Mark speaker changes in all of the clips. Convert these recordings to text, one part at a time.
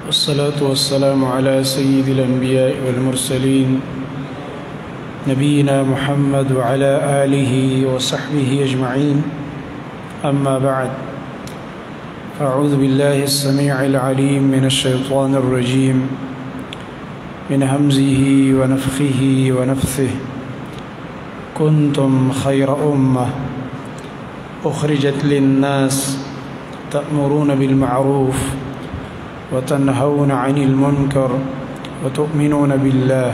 Speaker 1: والصلاة والسلام على سيد الأنبياء والمرسلين نبينا محمد وعلى آله وصحبه أجمعين. أما بعد، فأعوذ بالله السميع العليم من الشيطان الرجيم من همزه ونفخه ونفثه. كنتم خير أمة أخرجت للناس تأمرون بالمعروف وتنهون عن المنكر وتؤمنون بالله.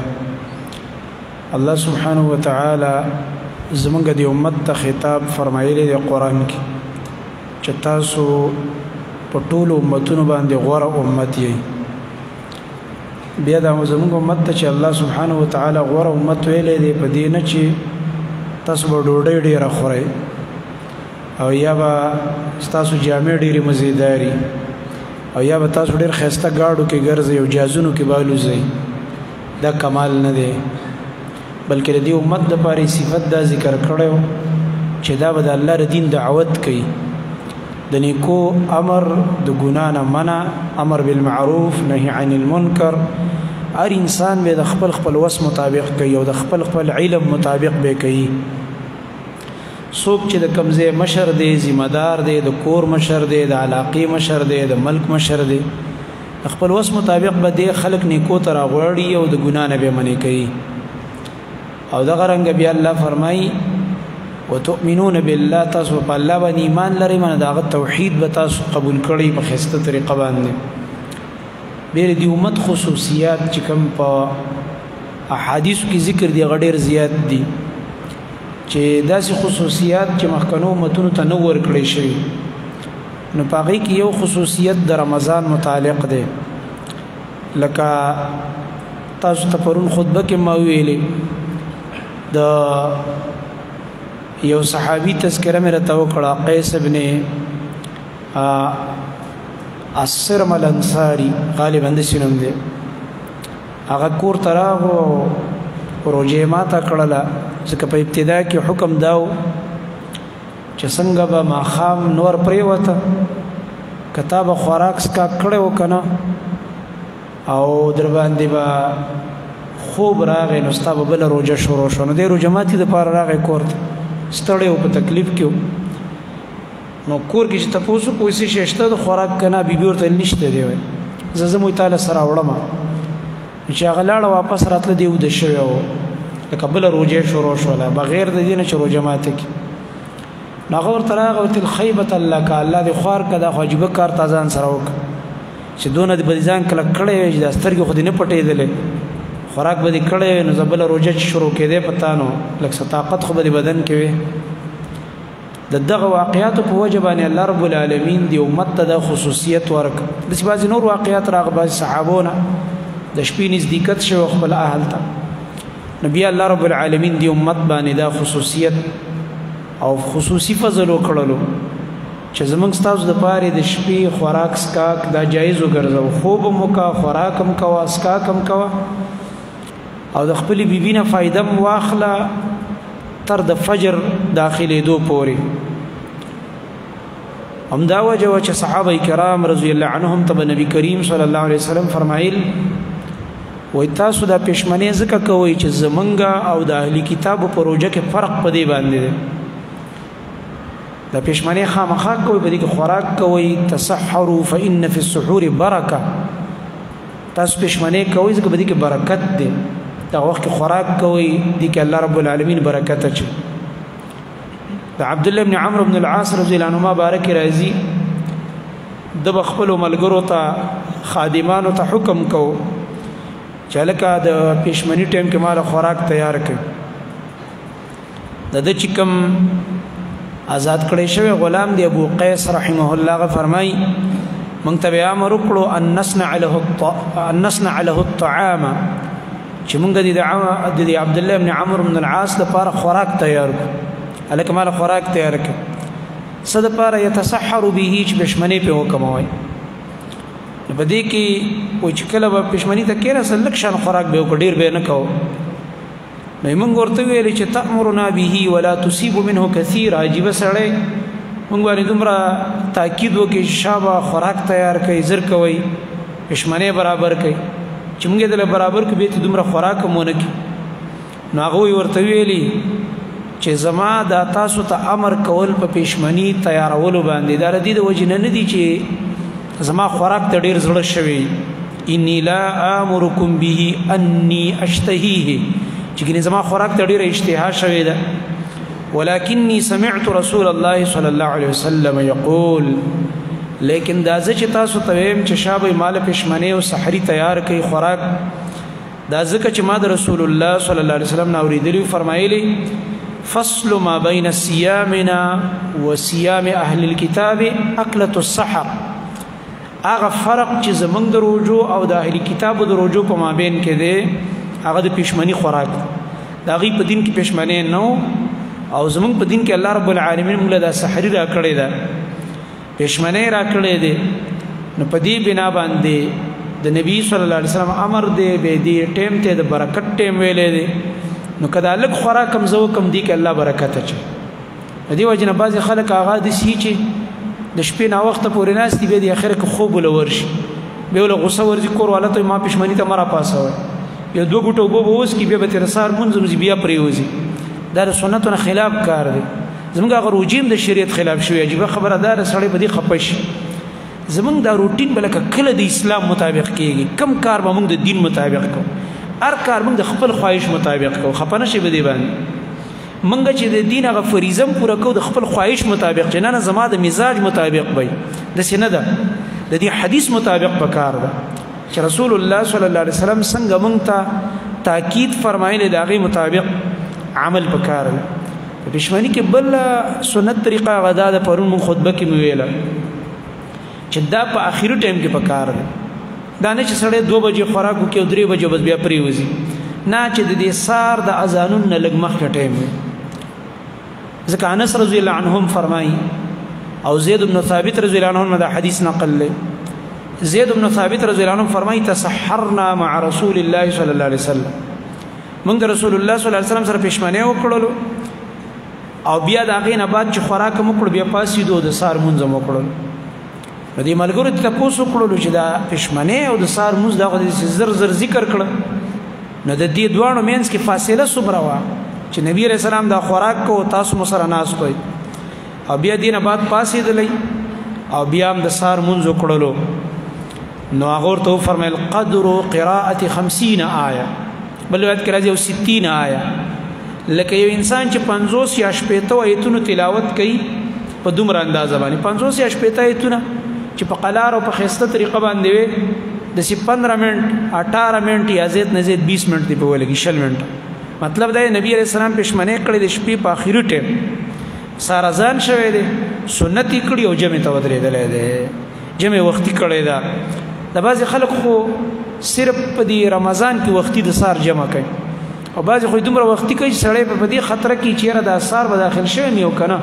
Speaker 1: الله سبحانه وتعالى زمونږ د امت ته خطاب فرمایلی دی قرآن کې چې تاسو په ټولو امتونو باندې غوره امت یئ. بیا دا زمونږ امت ته چې الله سبحانه وتعالى غوره امت ویلی دی، په دې نه چې تاسو به ډوډۍ ډېره خورئ او یا به ستاسو جامې ډېرې مزیداري او یا به تاسو ډېر ښایسته ګاډو کې ګرځئ او جازونو کې به الوځئ، دا کمال نه دی، بلکې د دې امت دپاره یې صفت دا ذکر کړی چې دا به د الله د دین دعوت کوي، د نیکو امر، د ګناه نه منع، امر بالمعروف، نهی عن المنکر. هر انسان به د خپل خپل وس مطابق کوي او د خپل خپل علم مطابق به کوي. څوک چې د کمزې مشر دی، ذمہ دار دی، د کور مشر دی، د علاقې مشر دی، د ملک مشر دی، د خپل وس مطابق به دی خلک نیکو ته راغواړي او د ګناه نه به منع کوي. او دغه رنګ بیا الله فرمایي وتؤمنون بالله، تاسو په الله باندې ایمان لرئ، معنی د هغه توحید به تاسو قبول کړئ په ښایسته طریقه باندې. بیا د دې امت خصوصیات چې کوم په احادیثو کې ذکر دي هغه ډېر زیات دي، چې داسې خصوصیات چې مخکنو امتونو ته نه ورکړی شوي. نو په هغې کې یو خصوصیت د رمضان متعلق دی. لکه تاسو ته پرون خطبه کې ما ویلې، د یو صحابي تذکره مې راته وکړه، قیس ابن السرم الانصاري، غالبا داسې نوم دی. هغه کور ته راغو، روژه یې ماته کړله، ځکه په ابتدا کې حکم دا و چې څنګه به ماښام نور پرېوته، که تا به خوراک څښاک کړی و که نه، او در باندې به خوب راغی نو ستا به بله روژه شروع شوه. نو دی روژه ماتي دپاره راغی کور ته، ستړی و، په تکلیف کې و. نو کور کې چې تپوس وکړو څه شی شته د خوراک که نه، بیبي ورته ویل نشته دی، وایي زه ځم وایي تا له سره راوړم. چې هغه لاړه واپس راتله، دی وده شوی و، لکه بله روژه شروع شوله بغیر د دې نه چې روژه ماته کړي. نو هغه ورته راغی ورته ویل خیبة لک، الله دې خوار کړه، دا خو عجیبه کار تا ځان سره وکړه چې دونه دې به دې ځان کلک کړی وی چې دا سترګې خو دې نه پټېدلې، خوراک به دې کړی وی، نو زه بله روژه چې شروع کېدې په تا نو لږ څه طاقت خو به دې بدن کې وي. د دغه واقعاتو په وجه باندې الله رب العالمین دې امت ته دا خصوصیت ورکړ. داسې بعضې نور واقعات راغله، بعضې صحابو نه د شپې نزدېکت شوی خپل اهل ته، نو بیا الله رب العالمین دې امت باندې دا خصوصیت او خصوصي فضل وکړلو چې زمونږ ستاسو دپاره د شپې خوراک څښاک دا جایز وګرځوو. خوب هم وکړه، خوراک هم کوه، څښاک هم کوه، او د خپلې بیبي نه فایده هم واخله تر د فجر داخلېدو پورې. همدا وجه وه چې صحابه کرام رضی الله عنهم ته به نبی کریم صلی الله علیه وسلم فرمایل وایي تاسو دا پښمنې ځکه کوئ چې زمونږ او د اهلي کتابو په روژه کې فرق په دې باندې دی. دا پښمنې خامخا کوئ، په دې کې خوراک کوئ، تسحروا فإن في السحور برکه. تاسو پښمنې کوئ ځکه په دې کې برکت دی، دا وخت کې خوراک کوئ، دې کې الله رب العالمین برکت اچوي. د عبد الله بن عمرو بن العاص رضی الله عنهما بارک راځي، د خپلو ملګرو ته خادمانو ته حکم کو چې هلکه د پښمني ټایم کې مال خوراک تیار کړئ. د ده چې کوم آزاد کړی شوی غلام دی ابو قیس رحمه الله، هغه فرمایي موږ ته به امر وکړو ان نصنع له الطعام، چې موږ د دې عبد الله بن عمرو بن العاص لپاره خوراک تیار کړو. هلکه مال خوراک تیار کړ، څه دپاره یتسحر به، چې پښمنې پې وکموي. نو په دې کې وایي چې کله به پښمني ته کښېناستل لږ شان خوراک به یې وکړ، ډېر به یې نه کوو. نو موږ ورته ویلې چې تأمرنا به ولا تصیب منه کثیر. عجیبه سړی، موږ باندې دومره تاکید وکړي چې شابه خوراک تیار کړئ، زر کوئ، پښمنه برابر کړي، چې موږ دله برابر کړو به ته دومره خوراک مونږ کی. نو هغه ورته ویلي چې زما دا تاسو ته امر کول په پښمنی تیارولو باندې دا ردی د وجه نه دی چې زما خوراک ته ډیر زړه شوی، انی لا امرکم به انی اشتهیه، چې ګنې زما خوراک ته ډیر اشتها شوی ده. ولکنی سمعت رسول الله صلی الله علیه وسلم یقول، لیکن دا زه چې تاسو ته ویم چې شابه مال پښمنی او سحری تیار کړي خوراک، دا ځکه چې ما د رسول الله صلی الله علیه وسلم نه اورېدلي فرمایلی فصل ما بین صيامنا وصيام اهل الكتاب اکلة السحر. هغه فرق چې زمونږ د روژو او د اهل کتابو د روژو په مابین کې دی هغه د پښمنی خوراک دی. د هغوی په دین کې پښمنی نه او زمونږ په دین کې الله رب العالمین موږ له دا سحري راکړې ده، پښمنی راکړې دی. نو په دې بنا باندې د نبی صلی الله علیه وسلم امر دی به دې ټیم ته د برکت ټیم ویلې دی. نو کدا لږ خوراک کم زو کم دی کې الله برکت اچي. د دې وجه نه بعضې خلک هغه داسې چې د شپې ناوخته پورې ناست دي، بیا د اخر کې خوب له ورشي، بیا له غوسه ورځي کور والا ته ما پښمني ته مه راپاڅوئ، یو دوه ګوټه اوبه به وڅکي بیا به ترې سهار لمونځ ومځي بیا پرېوځي. دا د سنتو نه خلاف کار دی. زموږ هغه روجیم د شریعت خلاف شوی. عجیبه خبره ده، سړی په دې خپه شي. زموږ دا روټین به لکه کله د اسلام مطابق کېږي، کم کار به موږ د دین مطابق کوو، هر کار موږ د خپل خواهش مطابق کوو. خپه نه شي په دې باندې. موږ چې د دین هغه فریضه هم پوره کوو د خپل خواهش مطابق، چې نه نه زما د مزاج مطابق وي، داسې نه ده. د دې حدیث مطابق په کار ده چې رسول الله صلی الله علیه وسلم څنګه موږ ته تاکید فرمایلی د هغې مطابق عمل په کار ده. په پښمني کې بل سنت طریقه هغه دا ده، پرون موږ خطبه کې مې ویله چې دا په اخري ټایم کې په کار ده. دا نه چې سړی 2 بجې خوراک وکړي او 3 بجې بس بیا پرېوځي، نه، چې د دې سار د اذانونو نه لږ مخکې ټایم وي. ځکه انس رضی الله عنهم فرمایي او زید بن ثابت رضی الله عنه دا حدیث نقل دی. زید بن ثابت رضی الله عنه فرمایي تسحرنا مع رسول الله صلی الله علیه وسلم، موږ د رسول الله صلی الله علیه وسلم سره پښمنه وکړلو او بیا د هغې نه بعد چې خوراک مو وکړو بیا پاڅېدو د سهار لمونځ مو وکړلو. نو دې ملګرو ته تپوس وکړلو چې دا پښمنه او د سهار لمونځ دا خو دې زر زر ذکر کړه، نو د دې دواړو منځ کې فاصله څومره وه چې نبی علیه السلام دا خوراک کو تاسو مو سره ناست وئ او بیا دې نه بعد پاڅېدلی او بیا هم د سهار لمونځ وکړلو. نو هغه ورته وفرمیل قدر قراءة 50 آیه، بل روایت کې راځي او 60 آیه. لکه یو انسان چې 50 یا 60 آیتونو تلاوت کوي په دومره اندازه باندې، 50 یا 60 آیتونه چې په قلار او په ښایسته طریقه باندې وي، داسې 15 منټ 18 منټ یا زیات نه زیات 20 منټ دې په ولګي، 20 منټ. مطلب دا نبی علیه السلام پښمنه کړې د شپې په اخري ټایم سهار اذان شوی دی، سنت یې کړي او جمع ته ودرېدلی دی، جمع وختي کړې ده. د بعضې خلک خو صرف په دې رمضان کې وختي د سهار جمع کوي او بعضې خو دومره وختي کوي چې سړی په دې خطره کې چې یاره دا سهار به داخل شوی یم یو که نه،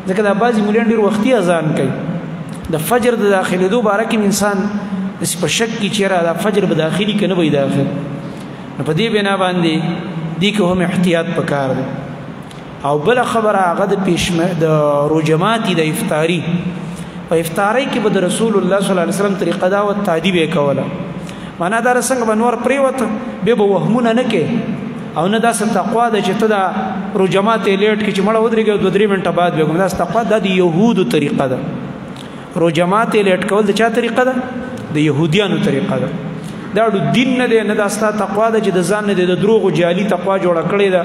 Speaker 1: ځکه دا بعضې مولیان ډېر وختي اذان کوي. د فجر د داخلېدو باره کې انسان داسې په شک کې چې یاره دا فجر به داخلي که نه به داخل. نو په دې بنا باندې دې کې هم احتیاط پکار دی. او بله خبره هغه د د روجماتي د افطاري، په افطارۍ کې به د رسول الله صلی الله علیه وسلم طریقه دا وه، تادي به یې کوله. معنا دا څنګه به نور پرېوته، بیا به وهمونه نه کوې او نه داسې تقوا ده چې ته دا روجمات یې لیټ کړې چې مړه ودرېږې او 2-3 منټه بعد بیا کوم. داسې تقوا دا د یهودو طریقه ده. روجمات یې لیټ کول د چا طریقه ده؟ د یهودیانو طریقه ده. دا د دین نه دی، نه دا ستا تقوا ده چې د ځان نه دی د دروغو جعلي تقوا جوړه کړې ده،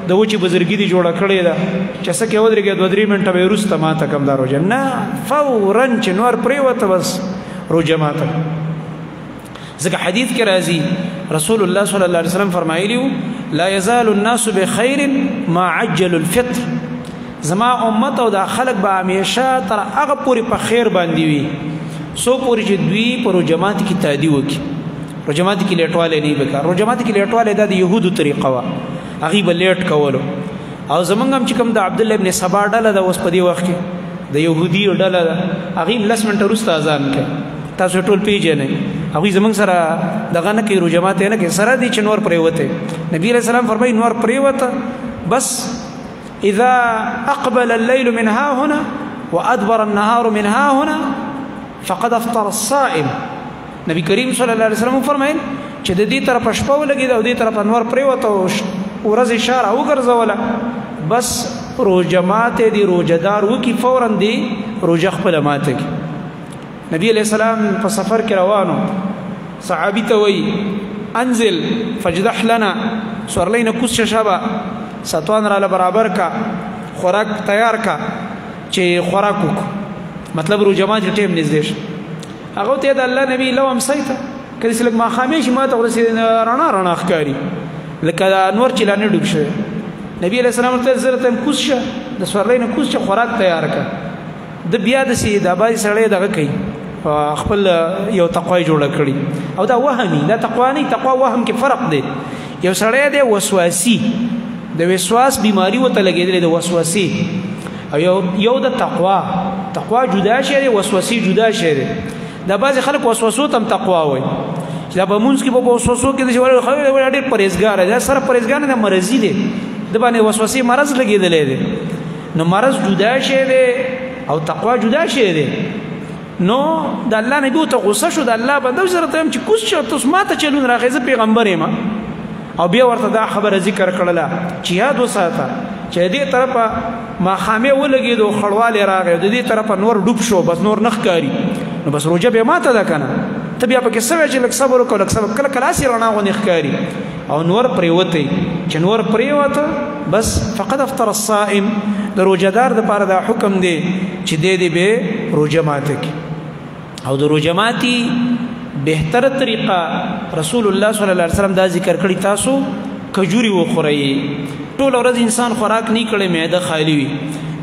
Speaker 1: د وچې بزرګي دې جوړه کړې ده چې څه کې ودرېږې 2-3 منټه به یې وروسته ماته کړم دا روژه. نه، فوراً چې نور پرېوته بس روژه ماته. ځکه حدیث کې راځي رسول الله صلی الله علیه وسلم فرمایلی لا یزال الناس بخیر ما عجلوا الفطر، زما امت او دا خلک به همیشه تر هغه پورې په خیر باندې وي څو پورې چې دوی په روژه ماتي کې تادي وکړي. روژه ماتي کې لیټوالی نه وي پکار. روژه ماتي کې لیټوالی دا د یهودو طریقه وه، هغوی به لیټ کولو. او زمونږ هم چې کوم د عبدالله ابن سبا ډله ده اوس په دې وخت کې د یهودي ډله ده، هغوی هم 10 منټه وروسته اذان کوي. تاسو ټول پیژنئ، هغوی زمونږ سره دغه نه کوي، روژه ماتي نه کوي، سره دي چې نور پرېوتی. نبی علیه السلام فرمایي نور پرېوته بس اذا اقبل الليل من ها هنا وادبر النهار من ها هنا فقد افطر الصائم. نبی کریم صلی الله علیه وسلم فرمایل چې د دې طرف شپه ولګید او دې طرف انور پریوته او ورځ اشاره وګرځوله، بس روزه ماته دی، روزدار وکي فورا دی روزه خپل ماته کی. نبی علیہ السلام په سفر کې روانو، صحابي ته وی انزل فجدح لنا، سورلین کوس شبا ساتوان را برابر کا، خوراک تیار کا چې خوراک وک، مطلب روزه ماته ټیم نږدې شو. هغه ته د الله نبی لو امسیته کله چې لږ ماښامې شي ما ته ورسې رڼا رڼا ښکاري لکه دا نور چې لا نه ډوب شوی. نبی علیہ السلام ورته زه ته کوز شه د سورلۍ نه کوز شه خوراک تیار کړه. د بیا داسې د بعضې سړی دغه کوي خپل یو تقوا یې جوړه کړي، او دا وهمي، دا تقوا نه، تقوا وهم کې فرق دی. یو سړی دی وسواسي، د وسواس بیماری ورته لګېدلې د وسوسې، او یو د تقوا، تقوا جدا شی دی، وسوسې جدا شی دی. دا بعضې خلک وسوسو ته هم تقوا وایي، چې دا په مونځ کې په وسوسو کې داسې وایي ډېر پرهېزګار دی، دا سره پرهېزګار نه دی، مرضي دی، د باندې وسوسې مرض لګېدلی دی. نو مرض جدا شی دی او تقوا جدا شی دی. نو د الله نبی ته غوسه شو، د الله بنده سره ته چې کوز شو تاسو ما ته چلون راغی، زه پیغمبر یم. او بیا ورته دا خبره ذکر کړله چې یاد وساته چې دې طرفه ماښامې ولګېدو، خړوالی راغی، د دې طرفه نور ډوب شو، بس نور نه ښکاري، نو بس روژه بیا ماته ده که نه، ته بیا پکې څه وایې چې لږ صبر وکړه، لږ صبر، کله کله هسې رڼا غوندې ښکاري او نور پرېوتی، چې نور پرېوته بس فقد افطر الصائم. د روژهدار دپاره دا حکم دی چې دی دې به روژه ماته کړي. او د روژه ماتي بهتره طریقه رسول الله صلی الله علیه وسلم دا ذکر کړی، تاسو کجوري وخورئ. ټول ورځ انسان خوراک نه کړي، معده خالی وي،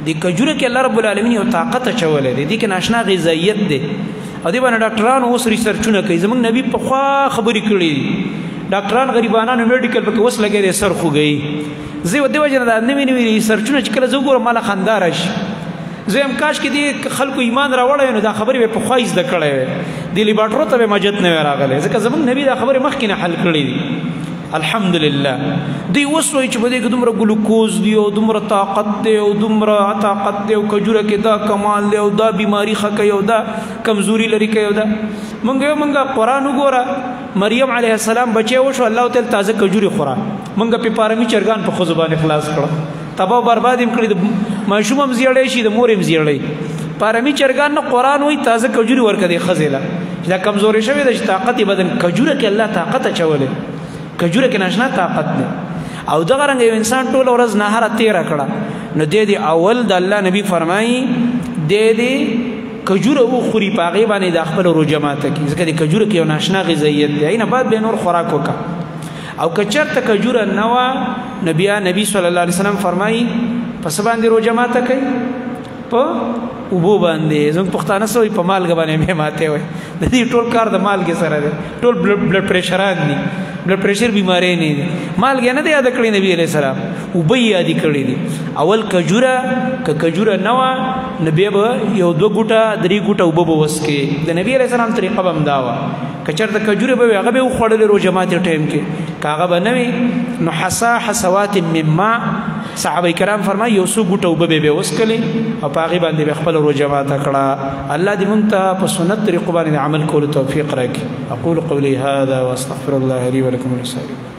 Speaker 1: د کجوره کې الله رب العالمین یو طاقت اچولی دی، دې کې ناشنا غذایت دی، او دې باندې ډاکټرانو اوس ریسرچونه کوي. زموږ نبی پخوا خبرې کړې دي، ډاکټران غریبانانو میډیکل پکې اوس لګی دی سر خوږوي. زه دې وجه نه دا نوي نوي ریسرچونه چې کله زه وګورم ماله خندا راشي. زه هم کاش کې دې خلکو ایمان راوړی نو دا خبرې به پخوا یې زده کړی وی، دې لیبارټرو ته به مجد نه وی راغلی، ځکه زموږ نبی دا خبرې مخکې نه حل کړې دي. الحمدلله دوی اوس وایي چې په دې کې دومره ګلوکوز دی او دومره طاقت دی او دومره طاقت دی او کجوره کې دا کمال دی او دا بیماری ښه کوي او دا کمزوري لري کوي او دا. مونږ یو مونږ قرآن وګوره، مریم علیه السلام بچی وشو، الله تعالی تازه کجوري خوره، مونږ په پارمي چرګان په ښځو باندې خلاص کړه، تباه برباد یې کړي، د ماشوم هم زیړی شي، د مور هم زیړی. پارمي چرګان نه قرآن وایي تازه کجوري ورکړه دې ښځې له، چې دا کمزورې شوې ده چې طاقت یې بدن، کجوره کې الله طاقت اچولی، کجوره کې ناشنا طاقت دی. او دغه رنګ یو انسان ټوله ورځ نهره تېره کړه، نو دی دې اول د الله نبی فرمایي دی دې کجوره وخوري، په هغې باندې د خپل روژه ماته کړي، ځکه د کجوره کې یو ناشنا غذایت دی، هغې نه بعد بیا نور خوراک وکړه. او که چېرته کجوره نه وه نو بیا نبی صلی الله علیه وسلم فرمایي په څه باندې روژه ماته کوي؟ په اوبو باندې. زموږ پښتانه څه وایي؟ په مالګه باندې بیا ماته وایي. د دې ټول کار د مالګې سره دی، ټول بلډ پریشران دي، بلډ پریشر بیماری نه دي، مالګه نه دی یاد کړې نبی علیه السلام، اوبه یې یادې کړې دي. اول کجوره، که کجوره نه وه نو بیا به یو دوه ګوټه درې ګوټه اوبه به وڅکې. د نبی علیه السلام طریقه به هم دا وه، که چېرته کجورې به وي هغه به یې وخوړلې روژه ماتې ټایم کې، که هغه به نه وي نو حصا حصوات من ماء، صحابه کرام فرمایي یو څو ګوټه اوبه به یې وڅکلې او په هغې باندې به خپله روژه ماته کړه. الله دې مونږ ته په سنت طریقو باندې د عمل کولو توفیق راکړي. اقول قولي هذا واستغفر الله لي ولكم ولسائر.